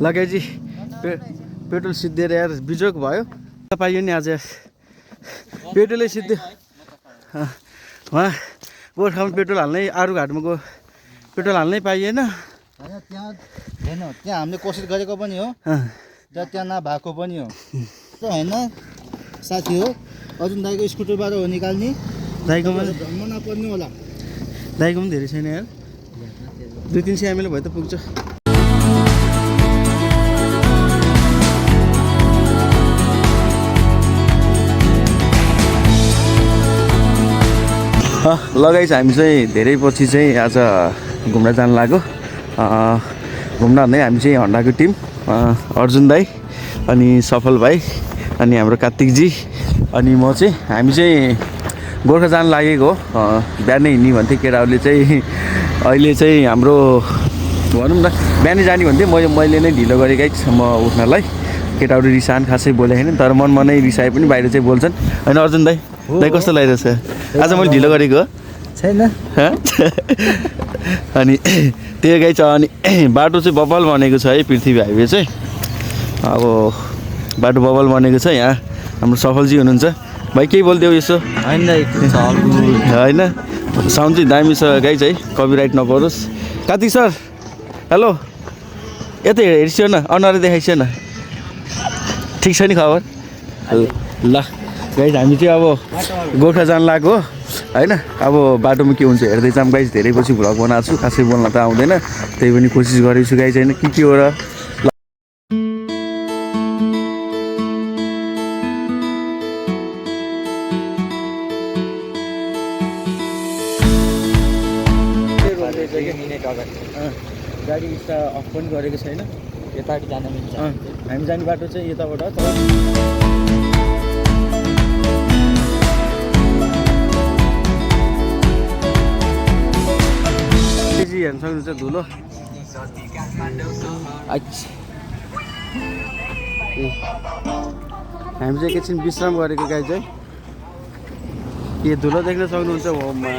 लगाइजी petrol सिद्धिएर यार बिजोग भयो पाइयो नि आज पेट्रोलै सिद्धि वहाँ गोर्खामा पेट्रोल हाल्नै आरू घाटमा गयो पेट्रोल हाल्नै पाइएन त्यहाँ होइन त्यहाँ हामीले कोसिस गरेको पनि हो त्यहाँ नभएको पनि हो होइन साथी हो अर्जुन दाईको स्कुटरबाट हो निकाल्ने दाइकोमा भ्रमण नपर्ने होला दाइको पनि धेरै छैन यार 200-300 ml भए त पुग्छ लगाइ चाहिँ हामी चाहिँ धेरै पछि चाहिँ आज घुम्न जान लाग्यो घुम्न भन्दै हामी चाहिँ हन्डाको टिम अर्जुन दाई अनि सफल भाइ अनि हाम्रो कार्तिकजी अनि म चाहिँ हामी चाहिँ गोर्खा जान लागेको हो बिहानै हिँड्ने भन्थे केटाहरूले चाहिँ अहिले चाहिँ हाम्रो भनौँ न बिहानै जाने भन्थे मैले नै ढिलो गरेँ गाइस म उठ्नलाई केटाहरू रिसान खासै बोलेको छैन तर मनमा नै रिसाए पनि बाहिर चाहिँ बोल्छन् होइन अर्जुन दाई दाइ कस्तो लागिरहेछ आज मैले ढिलो गरेको छैन अनि त्यो गाई छ अनि बाटो चाहिँ बबल बनेको छ है पृथ्वी हाइवे चाहिँ अब बाटो बबल बनेको छ यहाँ हाम्रो सफलजी हुनुहुन्छ भाइ केही बोलिदेऊ यसो होइन साउन्ड चाहिँ दामी छ गाई चाहिँ कपिराइट नपरोस् कार्तिक सर हेलो यतै हेर्छियो न अनुहारै देखाइसियो न ठिक छ नि खबर ल गाइज हामी चाहिँ अब गोर्खा जान लाग्यो होइन अब बाटोमा के हुन्छ हेर्दै जाऊँ गाइज धेरै पछि भ्लग बनाएको छु खासै बोल्न त आउँदैन त्यही पनि कोसिस गरेको छु गाइज होइन के हो र गाडी स्टा अफ पनि गरेको छैन यतापट्टि जान मिल्छ हामी जाने बाटो चाहिँ यताबाट हेर्न सक्नुहुन्छ धुलो हामी चाहिँ एकैछिन विश्राम गरेको गाई चाहिँ यो धुलो देख्न सक्नुहुन्छ होममा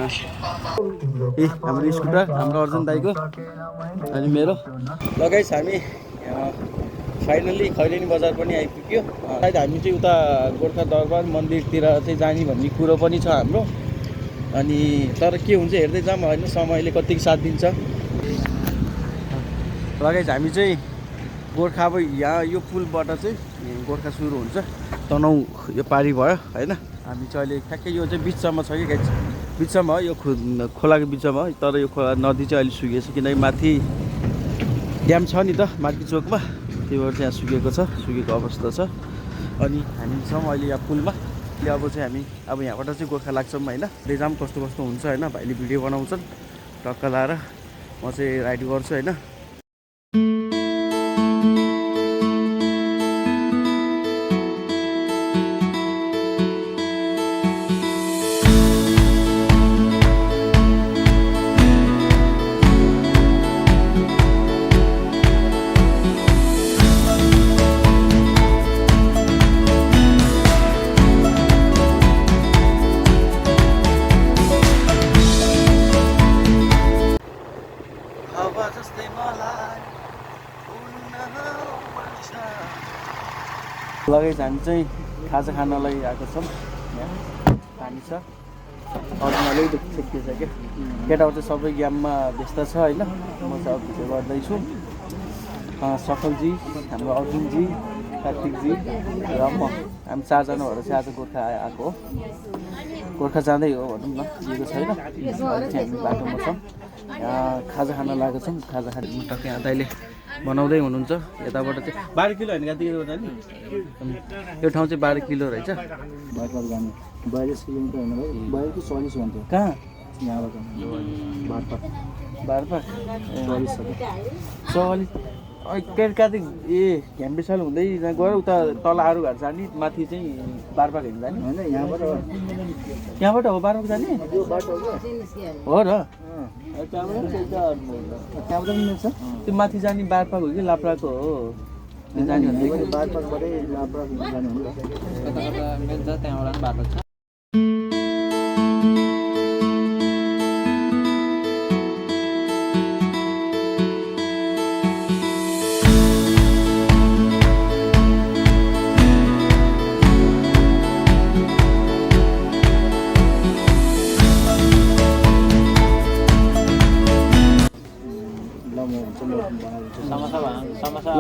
ए हाम्रो स्कुटर हाम्रो अर्जुन दाईको अनि मेरो लगाइस हामी फाइनल्ली खैरेनी बजार पनि आइपुग्यो सायद हामी चाहिँ उता गोर्खा दरबार मन्दिरतिर चाहिँ जाने भन्ने कुरो पनि छ हाम्रो अनि तर के हुन्छ हेर्दै जाऊँ होइन समयले कतिको साथ दिन्छ लगाइस हामी चाहिँ गोर्खा अब यहाँ यो पुलबाट चाहिँ गोर्खा सुरु हुन्छ तनहुँ यो पारी भयो होइन हामी चाहिँ अहिले ठ्याक्कै यो चाहिँ बिचमा छ कि गाइस बिचमा हो यो खोलाको बिचमा हो तर यो खोला नदी चाहिँ अहिले सुकेको छ किनकि माथि ड्याम छ नि त मार्की चोकमा त्यही भएर चाहिँ यहाँ सुकेको छ सुकेको अवस्था छ अनि हामी छौँ अहिले यहाँ पुलमा अब चाहिँ हामी अब यहाँबाट चाहिँ गोर्खा लाग्छौँ होइन जाम कस्तो कस्तो हुन्छ होइन भाइले भिडियो बनाउँछन् टक्क लाएर म चाहिँ राइड गर्छु होइन लगाइ हामी चाहिँ खाजा खानलाई आएको छौँ यहाँ पानी छ अरूले देखिन्छ क्या केटाहरू चाहिँ सबै गेममा व्यस्त छ होइन म चाहिँ अब भिडियो गर्दैछु सफलजी हाम्रो अर्जुनजी कार्तिकजी र म हामी चारजना भएर चाहिँ आज गोर्खा आएको हो गोर्खा जाँदै हो भनौँ न दिएको छैन अहिले चाहिँ हामी बाटोमा छौँ खाजा खान लागेको छौँ खाजा खाने टक्कै यहाँ दाइले बनाउँदै हुनुहुन्छ यताबाट चाहिँ 12 किलो होइन कति किलो नि यो ठाउँ चाहिँ 12 किलो रहेछ 42 किलोमिटर होइन भाइ 42 40 भन्थ्यो कहाँ यहाँबाट बारपाक 40 कार्तिक ए घ्याम्बेसाल हुँदै गएर उता तल आरू घाट जाने माथि चाहिँ बारपाक हेर्नु जाने होइन यहाँबाट हो बारपाक जाने हो र त्यहाँबाट पनि मिल्छ त्यो माथि जाने बारपाक हो कि लाप्राको हो जाने भन्दै बारपाकबाटै लाप्राक जानु हुन्छ मिल्छ त्यहाँबाट पनि बाटो छ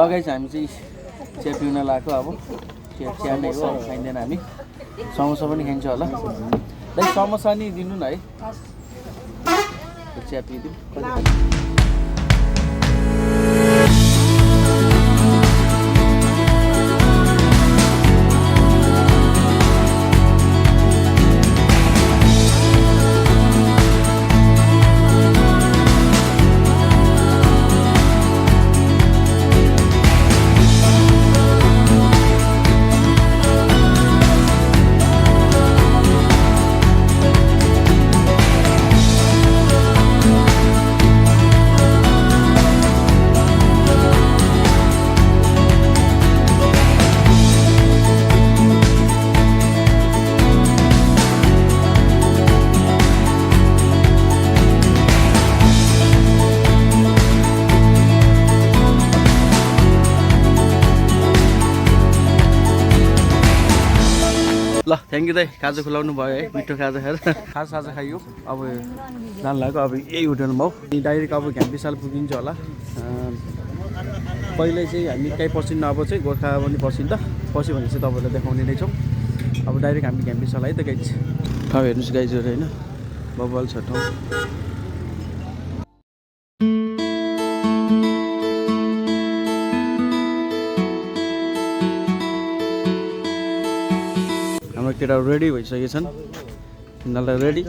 लगाइ चाहिँ हामी चाहिँ चिया पिउन लगाएको अब चिया नै हो खाइँदैन हामी समोसा पनि खाइन्छ होला दाइ समोसा नि दिनु न है चिया पिइदिउँ ल थ्याङ्क यू दाइ खाजा खुलाउनु भयो है मिठो खाजा खाएर खाजा खाइयो अब जान लाग्यो अब यही होटलमा हो डाइरेक्ट अब घ्याम्पी पुगिन्छ होला पहिले चाहिँ हामी कहीँ पसिन्न अब चाहिँ गोर्खा पनि पसिन्छ पस्यो भने चाहिँ तपाईँहरूलाई देखाउने नै छौँ अब डाइरेक्ट हामी घ्याम्पी है त गाइज ठाउँ हेर्नुहोस् गाइजहरू होइन बब्बल छ ठाउँ हाम्रो केटाहरू रेडी भइसकेछन् यिनीहरूलाई रेडी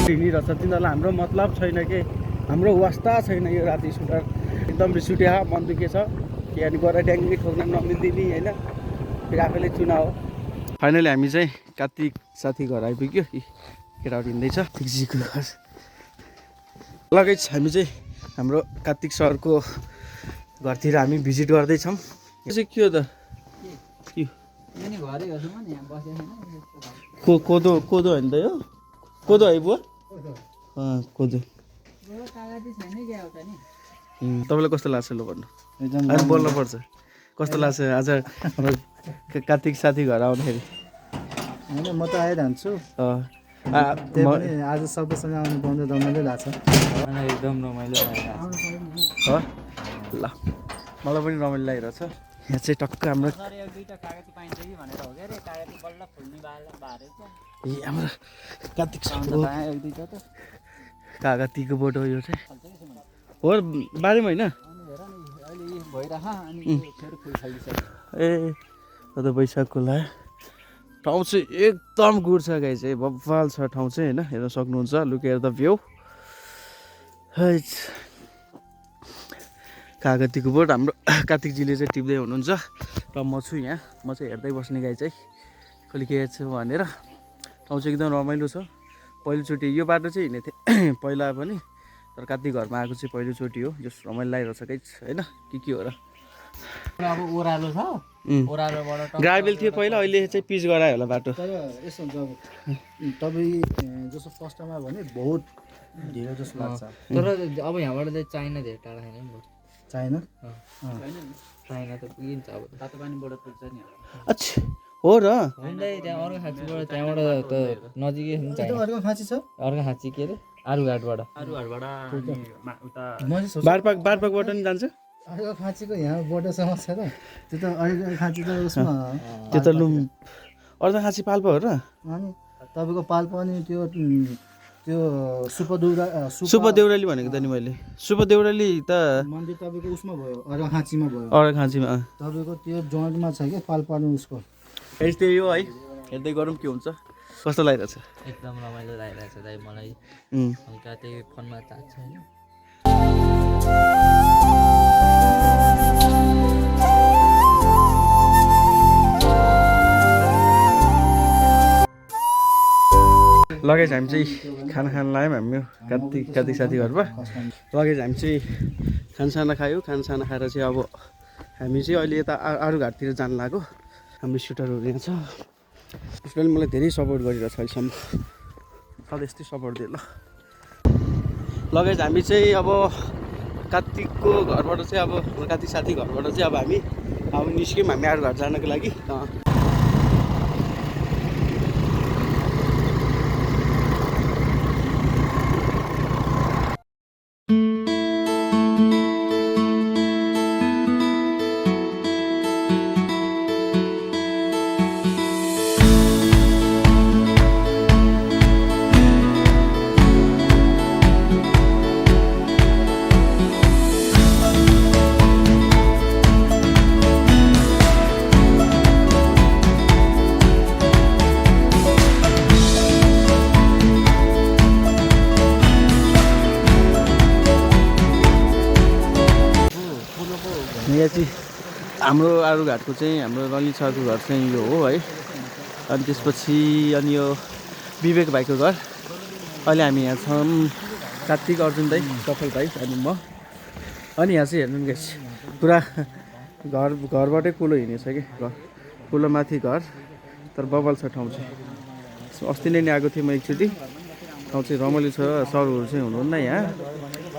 हिँडिरहेछ तिनीहरूलाई हाम्रो मतलब छैन कि हाम्रो वास्ता छैन यो राति सुटर एकदम रिस उठ्यो मन दुखेछ कि अनि गएर ड्याङ्गी ठोक्न नमिल्दिने होइन फेरि आफैले चुना हो फाइनली हामी चाहिँ कार्तिक साथी घर आइपुग्यो केटाहरू हिँड्दैछ फिक्सीको घर लगेज हामी चाहिँ हाम्रो कार्तिक सरको घरतिर हामी भिजिट गर्दैछौँ यो चाहिँ के हो त कोदो कोदो होइन त यो कोदो है बुवा कोदो तपाईँलाई कस्तो लाग्छ ल भन्नु अहिले बोल्नुपर्छ कस्तो लाग्छ आज हाम्रो कार्तिक साथी घर आउँदाखेरि होइन म त आइरहन्छु आज सबैसँग आउनु पाउँदा रमाइलो लाग्छ एकदम रमाइलो ल मलाई पनि रमाइलो लागिरहेछ यहाँ चाहिँ टक्क हाम्रो ए हाम्रो कार्तिक कागतीको बोट हो यो चाहिँ हो बारीमा होइन ए त वैशाखको ला ठाउँ चाहिँ एकदम गुड छ गाई चाहिँ बब्बाल छ ठाउँ चाहिँ होइन हेर्न सक्नुहुन्छ लुकेर त भ्यू कागतीको बोट हाम्रो कार्तिकजीले चाहिँ टिप्दै हुनुहुन्छ र म छु यहाँ म चाहिँ हेर्दै बस्ने गाई चाहिँ कहिले के छ भनेर ठाउँ चाहिँ एकदम रमाइलो छ पहिलोचोटि यो बाटो चाहिँ हिँडेको थिएँ पहिला पनि तर कार्तिक घरमा आएको चाहिँ पहिलोचोटि हो जस रमाइलो लागिरहेछ गाई होइन के हो र अब ओह्रालो छ ओह्रालोबाट ग्राभेल थियो पहिला अहिले चाहिँ पिच गरायो होला बाटो तर यसो हुन्छ अब तपाईँ जस्तो फर्स्टमा भने बहुत ढिलो जस्तो लाग्छ तर अब यहाँबाट चाहिँ चाइना धेरै टाढा छैन नि चाइना चाइना त पुगिन्छ अब तातो पानीबाट पुग्छ नि अच्छा हो र हुँदै त्यहाँ अर्को खाँचीबाट त्यहाँबाट त नजिकै हुन्छ अर्को खाँची छ अर्को खाँची के अरे आरुघाटबाट बारपाकबाट नि जान्छ अर्को खाँचीको यहाँ बोर्डरसम्म छ त त्यो त अर्को खाँची त उसमा त्यो त लुम अर्को खाँची पाल्पा हो र अनि तपाईँको पाल्पा अनि त्यो सुपर देउराली भनेको त नि मैले सुपर देउराली त मन्दिर तपाईँको उसमा भयो अर्को खाँचीमा भयो अर्को खाँचीमा तपाईँको त्यो जोइन्टमा छ क्या पाल्पा अनि उसको त्यही हो है हेर्दै गरौँ के हुन्छ कस्तो लागिरहेछ एकदम रमाइलो लागिरहेछ दाइ मलाई हल्का त्यही फोनमा चार्ज छ होइन लगेज हामी चाहिँ खाना खान लाग्यौँ हामी कार्तिक साथी घरमा लगेज हामी चाहिँ खानसाना खायो खानसाना खाएर चाहिँ अब हामी चाहिँ अहिले यता आरुघाटतिर जानु लाग्यो हाम्रो सुटरहरू यहाँ छ उसले मलाई धेरै सपोर्ट गरिरहेछ अहिलेसम्म सधैँ यस्तै सपोर्ट दियो ल लगेज हामी चाहिँ अब कार्तिकको घरबाट चाहिँ अब कार्तिक साथी घरबाट चाहिँ अब हामी अब निस्क्यौँ हामी अरू घर जानको लागि। यहाँ चाहिँ हाम्रो आरुघाटको चाहिँ हाम्रो रनिल सरको घर चाहिँ यो हो है। अनि त्यसपछि अनि यो विवेक भाइको घर। अहिले हामी यहाँ छौँ, कार्तिक, अर्जुन दाई, सफल भाइ अनि म। अनि यहाँ चाहिँ हेर्नु गाइस पुरा घरबाटै कुलो हिँडेछ कि, कुलो माथि घर, तर बबल छ ठाउँ चाहिँ। अस्ति नै आएको थिएँ म एकचोटि, ठाउँ चाहिँ रमाइलो छ। सरहरू चाहिँ हुनुहुन्न यहाँ,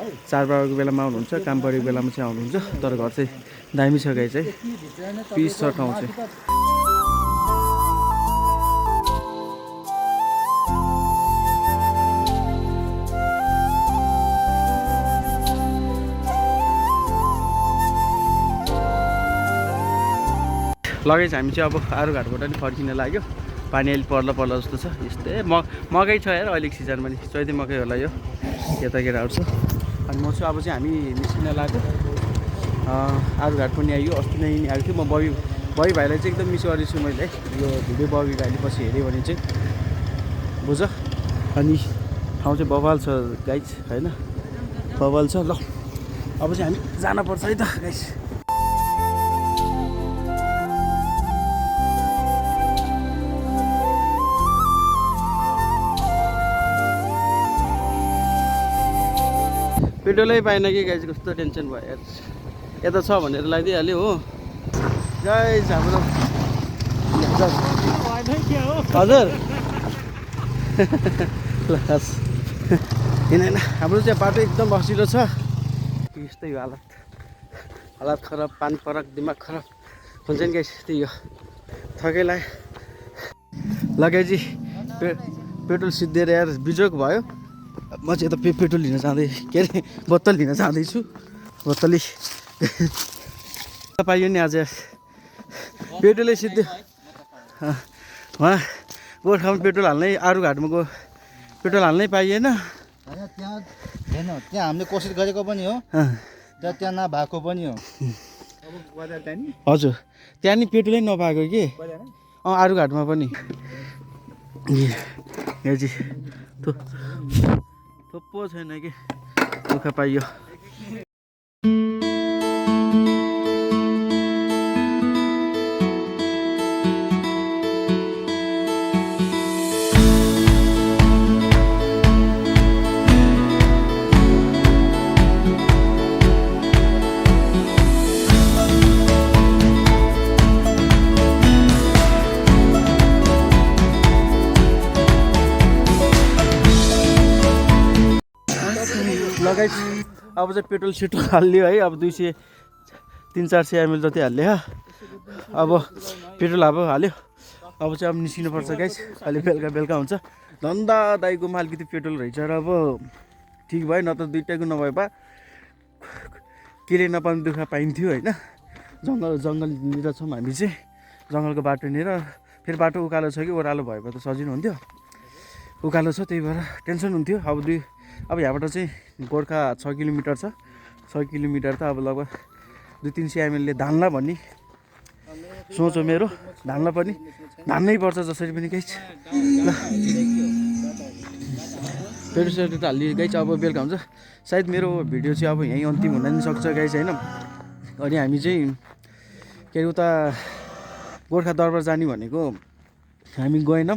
चाडबाडको बेलामा आउनुहुन्छ, काम परेको बेलामा चाहिँ आउनुहुन्छ। तर घर चाहिँ दामी छ गाई चाहिँ, पिस छ ठाउँ चाहिँ। लगै चाहिँ हामी चाहिँ अब आरुघाटबाट नि फर्किन लाग्यो। पानी अहिले पर्ला जस्तो छ। यस्तै मकै छ यार अहिलेको सिजनमा नि, चैते मकै होला यो। यता केटाहरू छ। अनि म चाहिँ अब चाहिँ हामी निस्किन लाग्यो। आरुघाट पनि आइयो, अस्ति नै आएको थियो। म बबी भाइलाई चाहिँ एकदम मिस गरेको छु मैले है। यो भिडियो बबी भाइले पछि हेऱ्यो भने चाहिँ बुझ। अनि ठाउँ चाहिँ बवाल छ गाइस होइन, बवाल छ। ल अब चाहिँ हामी जानुपर्छ है त गाइस। पेट्रोलै पाएन कि गाइस, कस्तो टेन्सन भयो यार। यता छ भनेर लगाइदिइहाल्यो हो गाइस हाम्रो। हजुर होइन हाम्रो चाहिँ बाटो एकदम बसिलो छ। यस्तै हो हालत खराब, पानी परक, दिमाग खराब हुन्छ नि गाइस। त्यही हो, थकै लाग्यो। लगाइजी पेट्रोल सिद्धिएर यार बिजोग भयो। म चाहिँ यता पेट्रोल लिन जाँदै, के अरे बोतल लिन जाँदैछु। बोतलै पाइयो नि आज, पेट्रोलै सिद्धि। उहाँ गोर्खामा पेट्रोल हाल्नै, आरुघाटमा पेट्रोल हाल्नै पाइएन। त्यहाँ हामीले कोसिस गरेको पनि हो, त्यहाँ नभएको पनि हो। हजुर त्यहाँ नि पेट्रोलै नपाएको कि। आरुघाटमा पनि थोप्पो छैन कि, दुःख पाइयो। लगाइस अब चाहिँ पेट्रोल सेट्रोल हाल्यो है। अब 200-300-400 ml जति हाल्यो। अब पेट्रोल अब हाल्यो। अब चाहिँ अब निस्किनुपर्छ गाइस। अहिले बेलुका हुन्छ। धन्दा दाइको माल कि पेट्रोल रहेछ र अब ठिक भयो, न त दुइटैको नभए बा केले नपाउने दुःख पाइन्थ्यो होइन। जङ्गलनिर छौँ हामी चाहिँ, जङ्गलको बाटोनिर। फेरि बाटो उकालो छ कि ओह्रालो भयो भने त सजिलो हुन्थ्यो, उकालो छ त्यही भएर टेन्सन हुन्थ्यो। अब यहाँबाट चाहिँ गोर्खा 6 किलोमिटर छ। 6 किलोमिटर त अब लगभग 200-300 ml धान्ला भन्ने सोच हो मेरो। धान्ला पनि धान्नै पर्छ जसरी पनि गाइस। ल पेट्रोल सेट्रोल त हालिदियो गाइस। अब बेलुका हुन्छ सायद मेरो भिडियो चाहिँ अब यहीँ अन्तिम हुन नि सक्छ गाइस होइन। अनि हामी चाहिँ के अरे उता गोर्खा दरबार जाने भनेको, हामी गएनौँ।